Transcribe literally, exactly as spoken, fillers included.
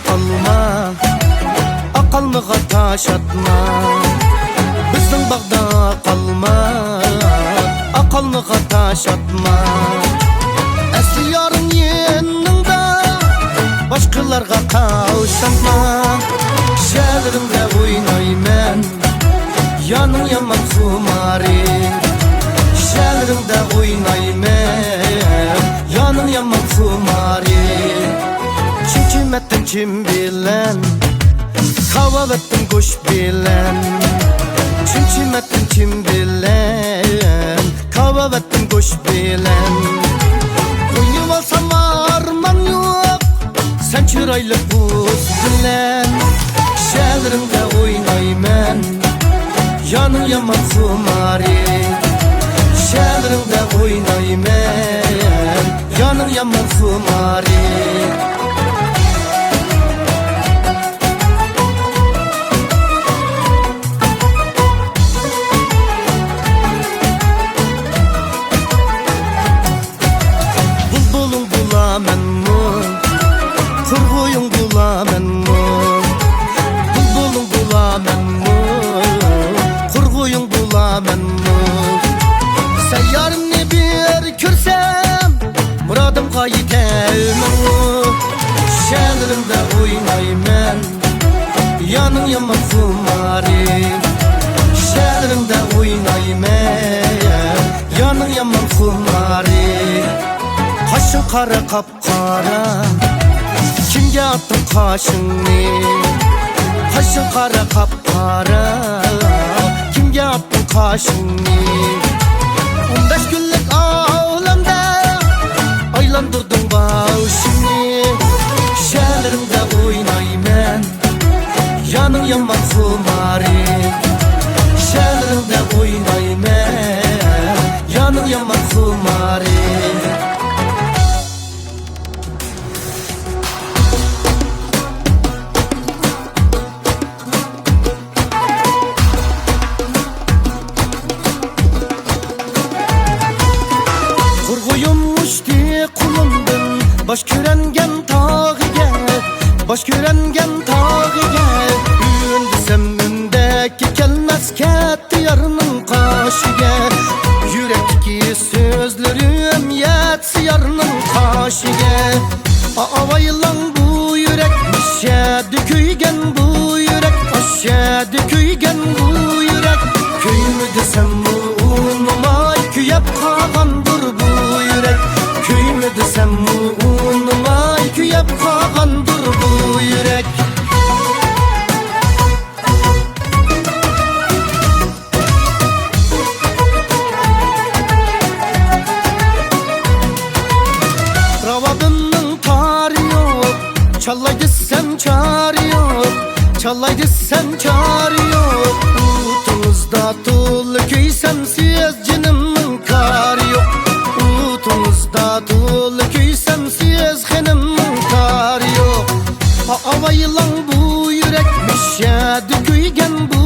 قالما، ئاقالمىغا تاش ئاتما. بىزنىڭ باغدا قالما، ئاقالمىغا تاش ئاتما. ئەسلى يارىڭ يېنىڭدا، باشقىلارغا قاۋشاتما. شەھەرلىرىڭدە ئوينايمەن، يارنىڭ يامان خۇمارى. شەھەرلىرىڭدە ئوينايمەن، يارنىڭ يامان خۇمارى. چىمچىمەتتىم چىم بىلەن، كاۋاۋەتتىم گۆش بىلەن. چىمچىمەتتىم چىم بىلەن، كاۋاۋەتتىم گۆش بىلەن. ئوينىۋالسام ئارمان يوق، سەن چىرايلىق قىز بىلەن. شەھەرلىرىڭدە ئوينايمەن، يارنىڭ يامان خۇمارى. شەھەرلىرىڭدە ئوينايمەن، يارنىڭ يامان خۇمارى. بۇلبۇلۇڭ بولامەنمۇ، قۇرغۇيۇڭ بولامەنمۇ؟ بۇلبۇلۇڭ بولامەنمۇ، قۇرغۇيۇڭ بولامەنمۇ؟ سەييارىمنى بىر كۆرسەم، مۇرادىمغا يېتەرمەنمۇ؟ شەھەرلىرىڭدە ئوينايمەن، يارنىڭ يامان خۇمارى. شەھەرلىرىڭدە ئوينايمەن، يارنىڭ يامان خۇمارى. قاشىڭ قارا قاپقارا، كىمگە ئاتتىڭ قاشىڭنى؟ قاشىڭ قارا قاپقارا، كىمگە ئاتتىڭ قاشىڭنى؟ ئون بەش كۈنلۈك ئالەمدە ئايلاندۇردۇڭ باشىمنى. شەھەرلىرىڭدە ئوينايمەن، يارنىڭ يامان خۇمارى. شەھەرلىرىڭدە ئوينايمەن، يارنىڭ يامان خۇمارى. قۇرغۇيۇم ئۇچتى قولۇمدىن، باش كۆرەنگەن تاغىگە، باش كۆرەنگەن تاغىگە. ئۈن دېسەم ئۈندەككە كەلمەس، كەتتى يارنىڭ قاشىگە. يۈرەكتىكى سۆزلىرىم يەتسە يارنىڭ قاشىگە. ئاۋايلاڭ بۇ يۈرەك، نەشەدە كۆيگەن بۇ يۈرەك، نەشەدە كۆيگەن بۇ يۈرەك. كۆيمە دېسەممۇ ئۇنىماي كۆيۈپ قالغاندۇر بۇ يۈرەك. كۆيمە دېسەممۇ ئۇنىماي كۆيۈپ قالغاندۇر بۇ يۈرەك. راۋابىمنىڭ تارى يوق، چالاي دېسەم چارە يوق، چالاي دېسەم چارە يوق. ئوتىڭىزدا تولا كۆيسەم سىز، جېنىمنىڭ كارى يوق. ئوتىڭىزدا تولا كۆيسەم سىز، خېنىمنىڭ كارى يوق. ئاۋايلاڭ بۇ يۈرەك، نەشەدە كۆيگەن بۇ